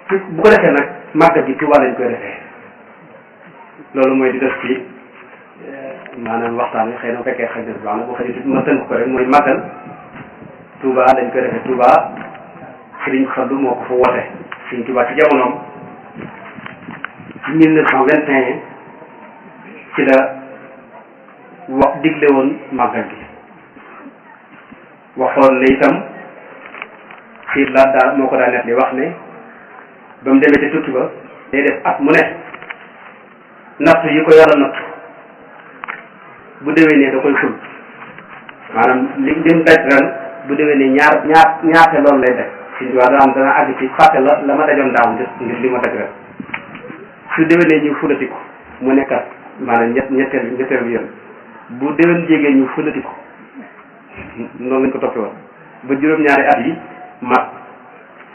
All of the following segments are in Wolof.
bu ko defee nag màggal gi Tuubaa lañ koy defee loolu mooy di def ci maanaam waxtaan wi xëy na bu fekkee xëy na baax na bu xëy ma tënk ko rek mooy màggal Tuubaa lañ koy defee Tuubaa Sëriñ Fallu moo ko fa woote Sëriñ Tuubaa ci jamonoom ci 1921 ci la wax digle woon màggal gi waxoon ne itam ci laat daal moo ko daa net li wax ne ba mu demee ci tukki ba day def at mu ne natt yi ko yàlla natt bu déwénee da koy ful maanaam li mu daj ren bu déwénee ñaarte loolu lay def suñu waa dana àgg ci fàtte la ma dajoon daaw ngir li ma daj ren su déwénee ñu fulati ko mu nekkat maanaam ñetteel bi yoon bu déwén jégee ñu fulati ko noonu lañ ko toppee woon ba juróom-ñaari at yi mat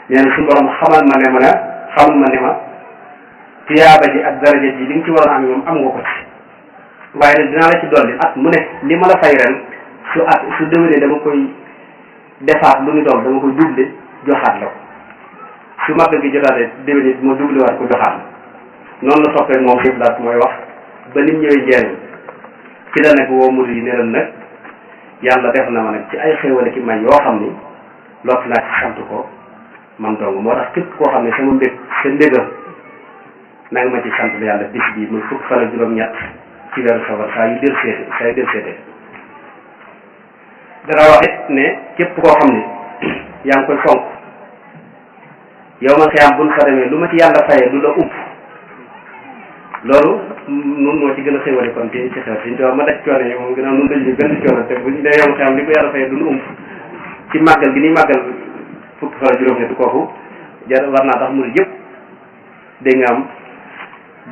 nee na suñu borom xamal ma ne ma tiyaaba ji ak daraja ji li nga ci waroon am moom am nga ko ci waaye nag dinaa la ci dolli at mu ne li ma la fay ren su déwénee dama koy defaat lu ñu doon dama koy double joxaat la ko su màggal gi jotaatee déwénee ma double waat ko joxaat la noonu la toppee moom fépp daal mooy wax ba nim ñëwee njëriñ ci la nag woo murid yi ne leen nag yàlla def na ma nag ci ay xéewale ki may yoo xam ni lott naa ci sant ko man dong moo tax képp koo xam ne sama sa mbégal na nga ma ci sant la yàlla bis bii muy fukk fan ak juróom-ñett ci weeru safar saa yu del seete dana wax it ne képp koo xam ne yaa ngi koy fonk yow man xëyam buñ fa demee lu ma ci yàlla fayee lu la upp loolu nun moo ci gën a xéwale kon ci xew siñ to ma daj coono yi moom gën a nun dañu gën a coono te buñ dee yow xëyam li ko yàlla fayee du lu ump ci màggal gi ni màggal fukki fan ak juróom-ñett kooku jar war naa tax murid yëpp dégg nga am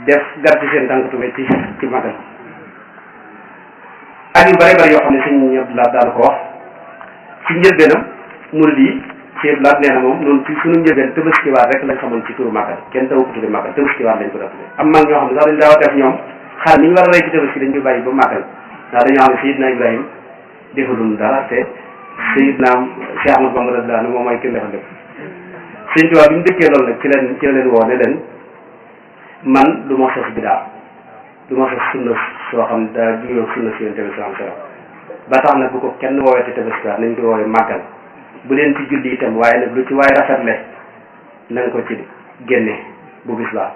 def gar ci seen tànk tubé ci màggal ak yu bëri bëri yoo xam ne sëñ ñëpp laa daal ko wax ci njëlbeenam murid yi Cheikh Blaat nee na moom noonu ci suñu njëlbeen Tabaskiwaat rek lañ xamoon ci turu màggal kenn tawu ko tudde màggal Tabaskiwaat lañ ko def tudde am mag ñoo xam ne sax dañ daaw def ñoom xar ni ñu war a rey ci Tabaski dañ koy bàyyi ba màggal ndax dañoo xam ne Seydina Ibrahima defalul dara te Seydina Cheikh Ahmadou Bamba radiyallahu anhu moom mooy kenn defal lépp Sëñ Tuubaa bi mu dëkkee loolu nag ci la leen woo ne leen man du ma sos bidaa du ma sos sunna soo xam ne daa juyoo sunna si yéen tamit ba tax nag bu ko kenn woowee te Tabaskiwaat nañ ko woowee màggal bu leen ci julli itam waaye nag lu ci waay rafetle na nga ko ci génne bu bis baa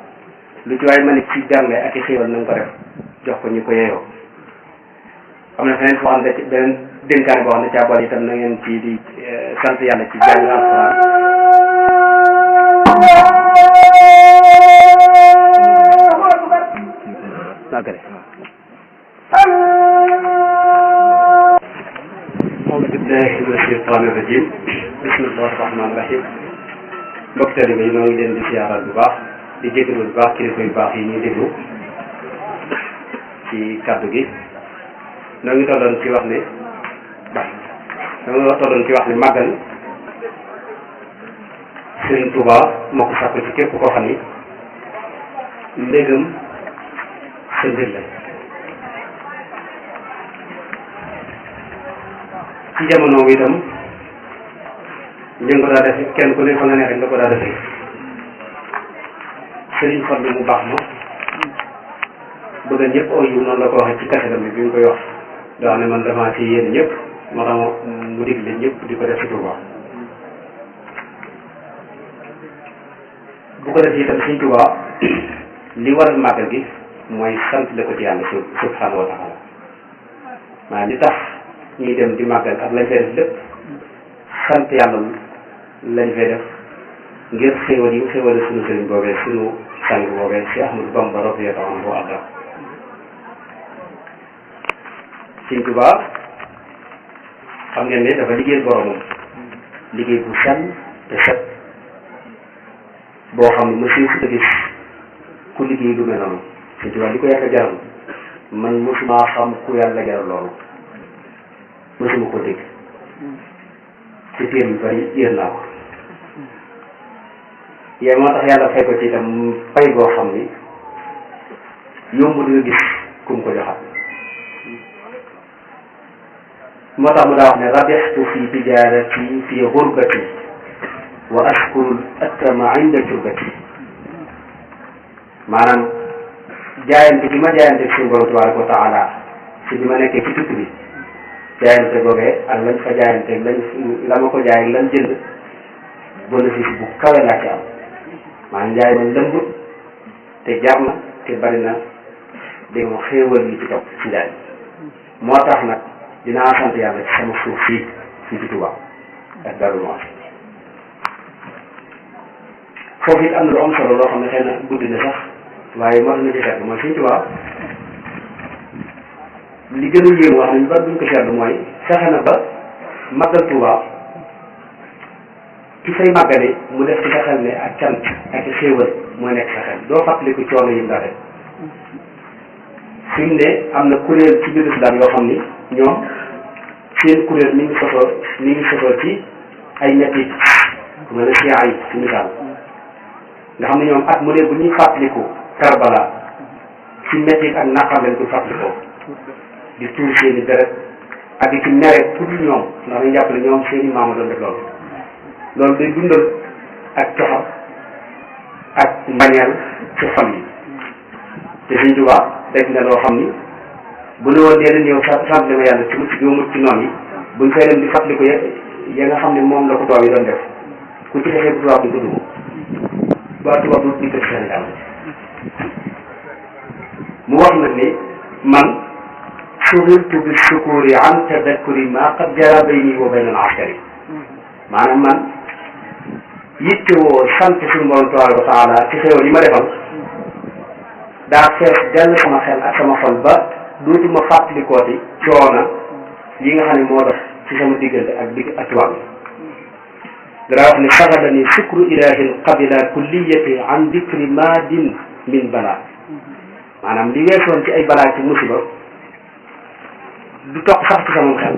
lu ci waay mën ci jànge ak i xéewal na nga ko def jox ko ñu ko yeeyoo am na feneen foo xam ne beneen dénkaane boo xam ne caa boole itam na ngeen ci di sant yàlla ci jàng alxuraan أعوذ بالله من الشيطان الرجيم بسم الله الرحمن الرحيم mbokk taalibe yi ñoo ngi leen di siyaaral bu baax di jégalu bu baax kilifa yu baax yi ñuy déglu ci kàddu gi ñoo ngi tolloon ci wax ne màggal Sëriñ Tuubaa moo ko sàkku ci képp koo xam ni ndégam sa mbir la ci jamono bi itam ñu ngi ko daa def kenn ku ne fa nga ne rek nga ko daa defee Sëriñ Fallu mu baax ma bëgg ñëpp au yu noonu la ko waxee ci kasetam bi ñu koy wax doo xam ne man damaa ci yéen ñëpp moo tax mu digle ñëpp di ko def ci Tuubaa bu ko def itam Sëriñ Tuubaa li waral màggal gi mooy sant la ko ci yàlla subhanahu wa taala maanaam li tax ñuy dem di màggal ak lañ fay def lépp sant yàlla lañ fay def ngir xéwal yi xéwale suñu sëriñ boobee suñu sang boobee si Ahmadu Bamba radiyallahu anhu arda Sëriñ Tuubaa xam ngeen ne dafa liggéey boromam liggéey bu sell te set boo xam ne monsieur fu gis ku liggéey lu mel noonu Sëriñ Tuubaa li ko yàlla jaral man mosuma xam ku yàlla jaral loolu mosuma ko dégg ci téer yu bari yéen naa ko yéen moo tax yàlla fay ko ci itam fay goo xam ni yomb di nga gis ku mu ko joxat moo tax mu daa wax ne rabixtu fi tijaarati fi xurbati wa ashkuru tahakkama inda turbati maanaam jaayante bi ma jaayante suñu borom tabaraka wa taala si bi ma nekkee ci tukki bi jaayante googee ak lañ fa jaayante lañ la ma ko jaay lan jënd bénéfice bu kawe laa ci am maanaam njaay ma lëmb te jar na te bari na dégg nga xéewal yi ci topp ci njaay moo tax nag dinaa sant yàlla ci sama suuf fii ci Tuubaa ak Darou Mouhty foofu it am na lu am solo loo xam ne xëy na guddi na sax waaye moo na ci seetlu mooy Sëñ Tuubaa li gën a yéemu wax nañu ba duñ ko seetlu mooy fexe na ba màggal Tuubaa ki fay màggale mu def ci sa xel ne ak cant ak xéewal mooy nekk sa xel doo fàttaliku coono yi mu daa def fi mu ne am na kuréel ci biir islam yoo xam ni ñoom seen kuréel mi ngi sosoo ci ay ñetti ku mel ne siyaa yi ci misaal nga xam ne ñoom at mu ne bu ñuy fàttaliku Karbala ci métti ak naqar lañ koy fàttalikoo di tuur seen i deret ak di ci mere pour ñoom ndax dañu jàpp ne ñoom seen i maama doon def loolu day dundal ak coxam ak mbañeel ci xol yi te Sëñ Tuubaa dégg nga loo xam ni bu ne woon dee leen yow sant ma yàlla ci mucc gi mucc ci noon yi buñ fay dem di fàttaliku ya nga xam ne moom la ko tubaab yi doon def ku ci defee bu tubaab di ko dugg ba tubaab du dikk ci Sénégal mu wax nag ni man sughiltu bi shukuri an tadakkuri ma qad jara bayni wa bayna al askari maanaam man yittewoo sant suñu borom tabaraka wa taala ci xéewal yi ma defal daa fees dell sama xel ak sama xol ba dootuma fàttalikooti coono yi nga xam ne moo dox ci sama diggante ak digg ak tubaab bi danaa wax ne saxadani shukru ilahin qabila kulliyati an dikri maadin min bala maanaam li weesoon ci ay balaa ci musiba du toq sax ci sama xel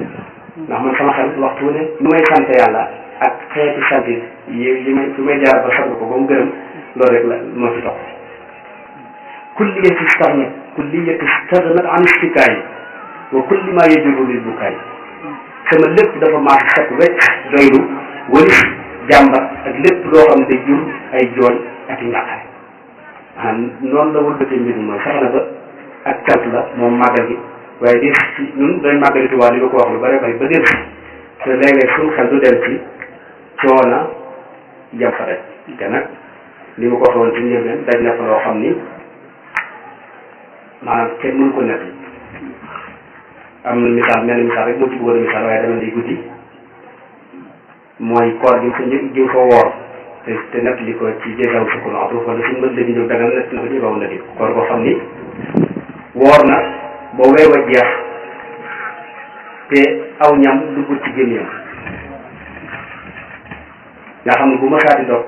ndax man sama xel waxtu wu ne nu may sant yàlla ak xeeti sant yi may jaar ba sant ko ba mu gërëm loolu rek la moo ci toq kulliyati stagnat an istikaay wa kulli ma yajuru lil bukaay sama lépp dafa maas set wecc doylu wëlis jàmbat ak lépp loo xam ne day jur ay jooy ak i njàqare noonu la wëlbatee mbir mi mooy sax na ba ak cant la moom màggal gi waaye di ci ñun doy màggali Tuubaa li ma ko wax lu bare bari ba del te léeg-léeg suñu xel du del ci coona jam fa rek te nag li ma ko waxoon ci njëlbeen daj na fa loo xam ni maanaam kenn mënu ko nekk am na misaal mel misaal rek moo ci bëggoon a misaal waaye dama day guddi mooy koor gi fa jiw fa woor te nett li ko ci jégaw sukku na atuf wala suñu mën la di ñëw dagal nett na ko jégaw na di koor koo xam ni woor na ba weer wa jeex te aw ñam dugg ci gémmiñam nga xam ne bu ma saati dog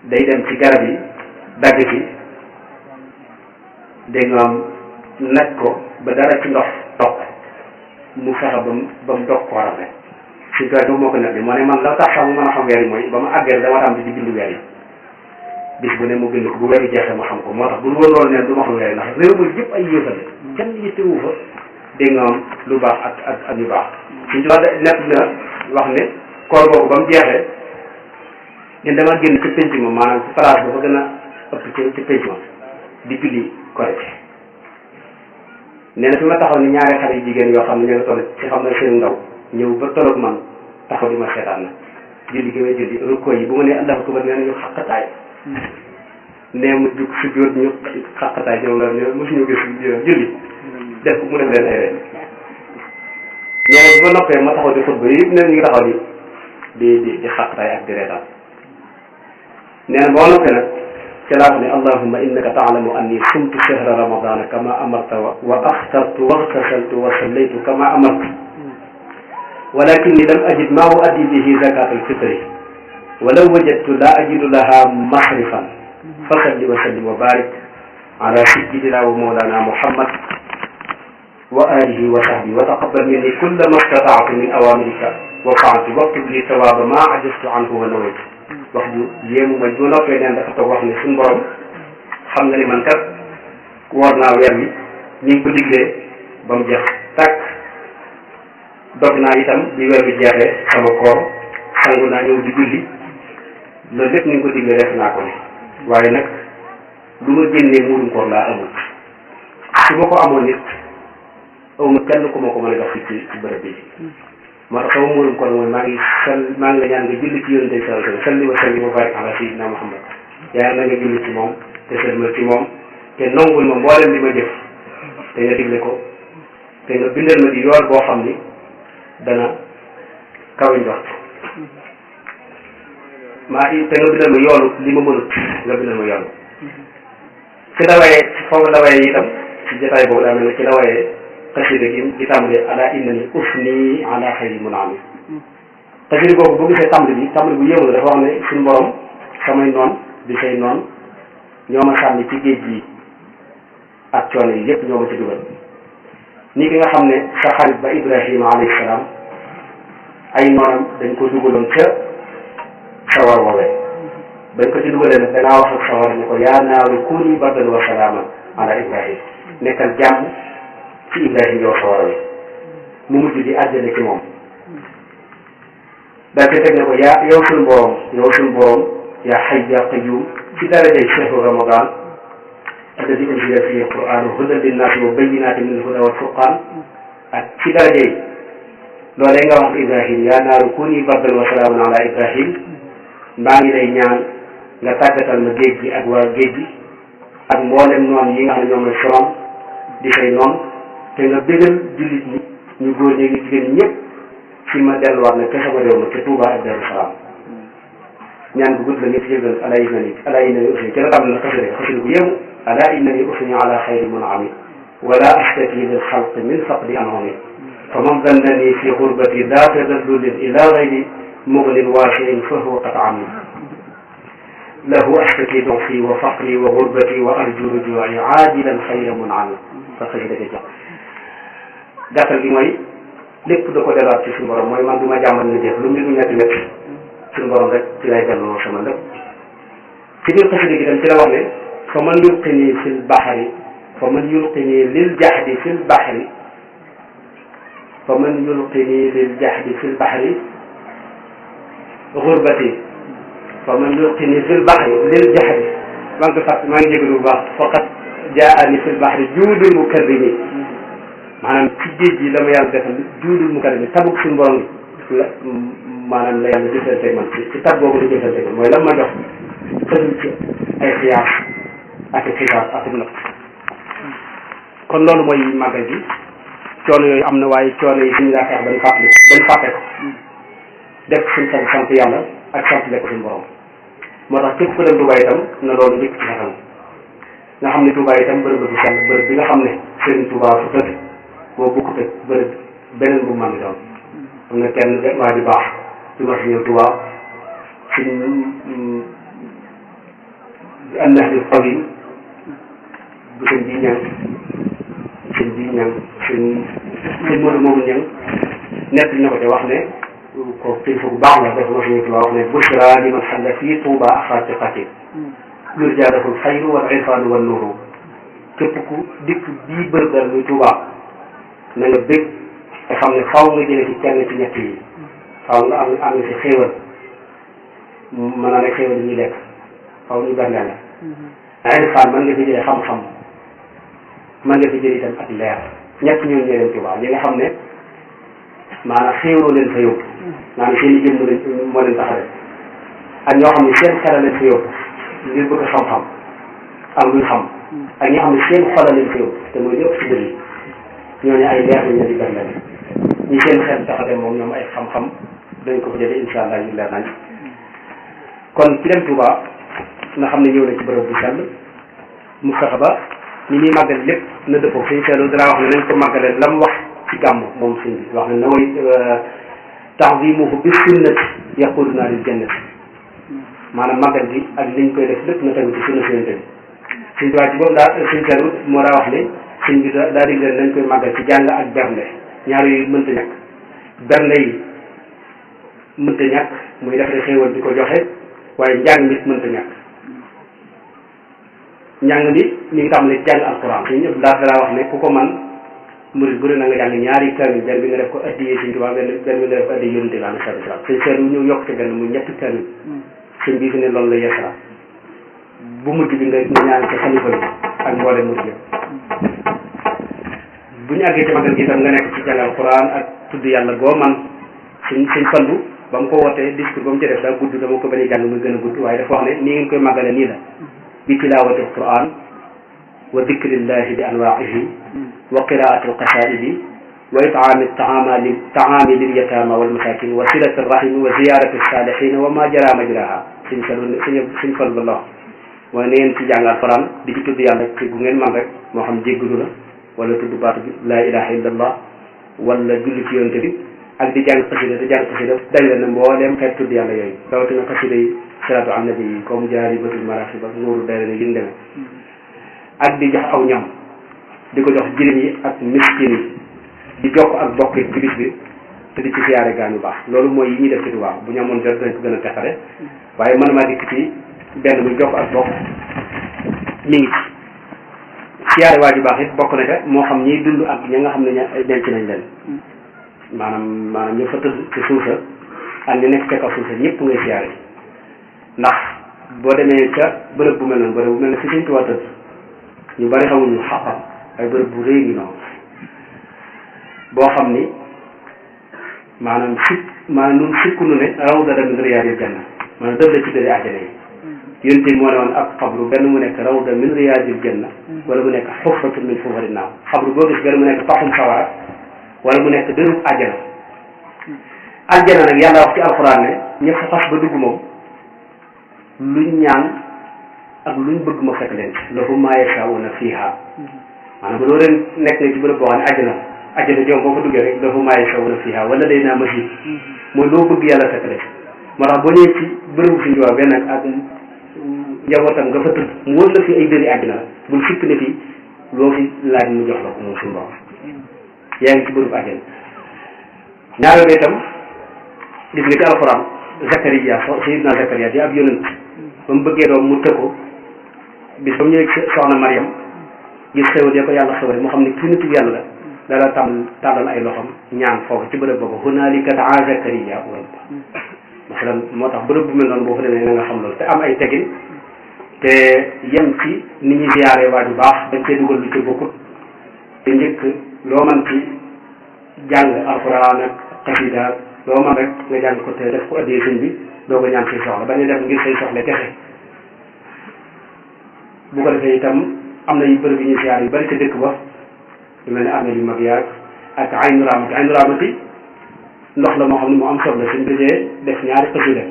day dem ci garab yi dagg ci dégg nga am nag ko ba dara ci ndox toq mu fexe ba mu dog kooram rek suñ koy dog moo ko nekk moo ne man la tax sax mu mën a xam weer yi mooy ba ma àggee dama tam di bind weer yi bis bu ne mu bind ko bu weer yi jeexee ma xam ko moo tax bu woon loolu neen du ma xam weer yi ndax réew mi yëpp ay yéefale kenn yittewu fa dégg nga am lu baax ak yu baax suñ tubaab nekk na wax ne koor boobu ba mu jeexee ñun dama génn ci penc ma maanaam ci place ba fa gën a ëpp ci penc ma di julli korite nee na fi ma taxaw ni ñaari xale yu jigéen yoo xam ne ñoo ngi toll ci xam na seen ndaw ñëw ba tolloog man taxaw di ma seetaan na julli gi may julli rukkoo yi bu ma nee allahu akbar nee na ñu xaqataay nee mu jug si jóot ñu xaqataay ñoom la ne mosuñu gis julli def mu def leen ay reen nee na bu ma noppee ma taxaw di xutba yi yëpp nee na ñu ngi taxaw di xaqataay ak di reetaan nee na boo noppee nag ci laa ne allahumma innaka taalamu anni sumtu shahra ramadana kama amarta wa aftartu waghtasaltu wa sallaytu kama amarta walakinni lam ajid ma uaddi bihi zakat alfitri walaw wajadtu la ajidu laha masrifan fasalli wa sallim wa barik ala sayyidina wa mawlana muhammad wa alihi wa sahbihi wa taqabbal minni kulla ma stata'tu min awamirika wa fa'altu waktub li thawaba ma ajaztu anhu wa nawaytu wax ju yéemu ma bu noppee neen dafa toog wax ne suñu borom xam nga ni man kat woor naa weer wi ni ngi ko diglee ba mu jeex tàkk dog naa itam bi weer bi jeexee sama koor sangu naa ñëw di julli loolu lépp ni nga ko digle def naa ko ne waaye nag lu ma génnee murum koor laa amul su ma ko amoon nit awma kenn ku ma ko mën a jox ci bërëb bi moo tax sama murum koor mooy maa ngi la ñaan nga julli ci yonente bi sallallahu alayhi wa sallam salli wa sallim wa barik ala sayyidina Muhammad yàlla na nga julli ci moom te sëlmal ci moom te nongul ma mboolem li ma jëf te nga digle ko te nga bindal ma di yool boo xam ni dana kaw njort te nga bindal ma yoolu li ma mënut nga bindal ma yoolu ci la waye foofu la waye itam ci jotaay boobu daa mel ne ci la waye xasida gi di tàmbale ala innani ufni ala xayri munami xasida boobu boo gisee tàmbali bu yéemu la dafa wax ne suñu borom samay noon di say noon ñoo ma sànni ci géej gi ak coono yi yépp ñoo ma ci dugal ni ki nga xam ne sa xarit ba Ibrahima alayhi salaam ay noonam dañ ko dugaloon ca sawar woowee bañ ko ci dugalee nag danaa wax ak sawar ne ko yaa naaru kuuni bardan wa salaaman ala Ibrahim nekkal jàmm ci Ibrahima yow sawar wi mu mujj di àjjana ci moom daal di teg ne ko yow suñu borom yaa xay yaa qayyum ci darajay shahru ramadan alladi unzila fihi alquran hudan linnaasi wa bayyinatin min alhuda wal furqan ak ci darajay loolee nga wax Ibrahim yaa naaru kuuni bardan wa salaaman ala Ibrahim maa ngi lay ñaan nga tàggatal ma géej gi ak waa géej gi ak mboolem noon yi nga xam ne ñoom la sorom di say noon te nga bégal jullit ñi ñu góor ñi jigéen ñi ñëpp ci ma delluwaat nag ca sama réew ma ca Touba ak Darou Salaam ñaan bu gudd la ñëpp yëgal ala innani usni ca la tam na xasida bu yéemu ala innani usni ala xayri munami wala ashtaki lil xalq min faqdi anhumi fa man dannani fi xurbati daa tadallulin ila gayri mugnin waasiin fa huwa qad ami lahu ashtaki du'fi wa faqri wa xurbati wa arju ruju'i aajilan xayra munami fa xasida ga jox gàttal gi mooy lépp da ko delluwaat ci suñu borom mooy man du ma jàmmal na jëf lu mbir mu ñetti métti suñu borom rek ci lay delloo sama lépp ci biir xasida gi tam ci la wax ne fa man yulqini fil baxri fa man yulqini lil jaxdi fil baxri fa man yulqini lil jaxdi fil baxri xurbati fa man yulqini fil baxri lil jaxdi maa ngi ko fàtt maa ngi jégalu bu baax faqat jaani fil baxri juudul mukarrimi maanaam ci géej gi la ma yàlla defal juudul mukarrimi tabuk suñu borom gi la maanaam la yàlla jëfante man ci tab boobu la jëfante man mooy lan ma jox xëyul ci ay xiyaas ak xibaar ak natt kon loolu mooy màggal gi coono yooyu am na waaye coono yi suñu daa xeex bañ fàtte ko def suñ sant yàlla ak sant lekk suñu borom moo tax képp ku dem Touba itam na loolu njëkk ci xetam nga xam ne Touba itam bërëb bu sell bërëb bi nga xam ne Serigne Touba fu tëdd boo bukkut ak bërëb beneen bu mën doon am na kenn waa ji baax ci ma si ñëw Touba suñ annax bi xawin bu sëñ bi ñang sëñ Modou moomu ñang nekk na ko te wax ne ko kilifa bu baax la dafa ma si ñëw Touba wax ne bushra liman xalla fii Touba axaatiqatin lur jaadaful xayru wal irfaanu wal nuuru képp ku dikk bii bërëb dal muy Touba na nga bég te xam ne faaw nga jëlee ci kenn ci ñett yi faaw nga am nga si xéewal mën naa ne xéewal yi ñuy lekk faaw ñu bernde la irfaan mën nga fi jëlee xam-xam mën nga fi jëlee itam ak leer ñett ñooñu ñoo leen Touba ñi nga xam ne maanaam xéewaloo leen fa yóbbu maanaam seen i jëmm moo leen tax a def ak ñoo xam ne seen xel leen fa yóbbu ngir bëgg xam-xam ak luy xam ak ñi xam ne seen xol leen fa yóbbu te mooy ñëpp ci bëri ñooñu ay leer lañ leen di bernde ñi seen xel tax a dem moom ñoom ay xam-xam dañ ko fa jëlee incha allah ñu leer nañ kon ci dem Touba nga xam ne ñëw na ci bërëb bu sell mu fexe ba ñi ñuy màggal lépp na dëppoo suñu seetlu danaa wax ne nañ ko màggalee la mu wax ci gàmm moom suñ bi wax ne na mooy ta'zimuhu bi sunnati yaquduna lil jannati maanaam màggal gi ak liñ koy def lépp na tegu ci sunna suñante bi suñ bi ci boobu daa suñ seetlu moo daa wax ne suñ bi daa dig leen nañ koy màggal ci jàng ak bernde ñaar yooyu mënta ñàkk bernde yi mënta ñàkk muy defare xéewal di ko joxe waaye njàng mi mënta ñàkk njàng mi ñu ngi tàmbalee jàng alquran suñu ñëpp daa wax ne ku ko man murid bu ne na nga jàng ñaari kamil benn bi nga def ko addiyee Sëñ Tuubaa benn bi nga def ko addiyee yonente bi alayhi salaatu wa salaam suñ seetlu ñu yokk ci benn muy ñetti kamil sëñ bi fi ne loolu la yeesala bu mujj bi nga ñaan ci xalifa bi ak mboolem mujj yëpp bu ñu àggee ci magal gi itam nga nekk ci jàngal Alxuraan ak tudd yàlla goo man suñ fallu ba mu ko wootee discours ba mu ci def daa gudd dama ko bañ a jàng muy gën a gudd waaye dafa wax ne nii ngeen koy màggale nii la bi tilaawati alquran wa dikrillahi bi anwaihi wa qiraati alqasaidi wa itaami taami lil yatama wal masakin wa silati rahimi wa ziyarati salihina wa ma jara majraha suñ fallu ba la wax mooy na ngeen ci jàng alquran di ci tudd yàlla ci gu ngeen man rek moo xam jéggalu la wala tudd baatu bi la ilaha illallah wala julli ci yonte bi ak di jàng xasida di jàng xasida dajale na mbooleem xeet tudd yàlla yooyu rawatina xasida yi salaatu an nabi yi comme jaalibatul maraaxib ak nuuru dayra yi demee ak di jox aw ñam di ko jox jirim yi ak miskin yi di jokk ak bokk ci bis bi te di ci siyaare gaañu baax loolu mooy yi ñuy def ci Tuubaa bu ñu amoon jot dañ ko gën a teqale waaye man maa dikk ci benn muy jokk ak bokk mi ngi ci siyaare waa ju baax it bokk na ca moo xam ñiy dund ak ña nga xam ne denc nañ leen maanaam ñu fa tëdd ci suusa ak ñu nekk ca kaw suusa ñëpp ngay siyaare ndax boo demee ca bërëb bu mel noonu bërëb bu mel ne fi Sëñ Tuubaa tëdd ñu bari xamuñu xaqam ay bërëb bu rëy ngi noonu boo xam ni maanaam nun sikku nu ne rawda min riyaadil janna maanaam dëf la ci dëri àjjana yi yonte moo ne woon ak xabru benn mu nekk rawda min riyaadil janna wala mu nekk xufratun min fuxari naaw xabru boo gis benn mu nekk paxum sawara wala mu nekk dërub àjjana àjjana nag yàlla wax ci alxuraan ne ñëpp xas ba dugg moom luñ ñaan ak luñ bëgg ma fekk leen lahum maa yashaa'uuna fiihaa maanaam bu doon nekk nga ci bërëb boo xam ne àjjana joom boo ko duggee rek lahum maa yashaa'uuna fiihaa wala day naa masiid mooy loo bëgg yàlla fekk leen moo tax boo ñëwee ci bërëbu Sëñ Tuubaa benn ak njabootam nga fa tëdd mu wër la fi ay dëri àjjana la bul sikk ne fii loo fi laaj mu jox la ko moom suñu borom yaa ngi ci bërëbu àjjana ñaareel ba itam gis nga ci alxuraan Zakariya Sayyidina Zakariya di ab yonent ba mu bëggee doom mu tëkko bis ba mu ñëwee soxna Mariam gis xewal ya ko yàlla xewal mu xam ne kii nitu yàlla la dala tàllal ay loxom ñaan foofu ci bërëb boobu hunaalika daa Zakariya masalan moo tax bërëb bu mel noonu boo fa demee na nga xam loolu te am ay tegin te yem ci ni ñuy ziyaare waa ju baax dañ cee dugal lu ci bokkut te njëkk loo man ci jàng alxuraan ak xasida loo man rek nga jàng ko te def ko addee sëñ bi doo ko ñaan say soxla bañ a def ngir say soxla kese bu ko defee itam am na yu bërëb yi ñuy ziyaare yu bari ca dëkk ba yu mel ne armée yu mag yaag ak aynu raamati ndox la moo xam ne mu am solo la suñ dajee def ñaari xasida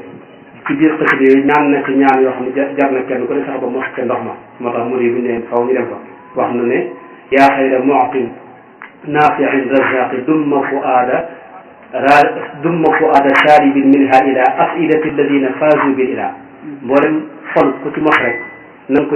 ci biir xasida yooyu ñaan na ci ñaan yoo xam ne jar na kenn ku ne sax ba mos ca ndox ma moo tax muri buñu ne faw ñu dem fa wax na ne yaa xayra mu'tin naafi'in razaqi dumma fuaada sharibin minha ila afidati alladina faazu bil ila mboolem xol ku ci mos rek na nga ko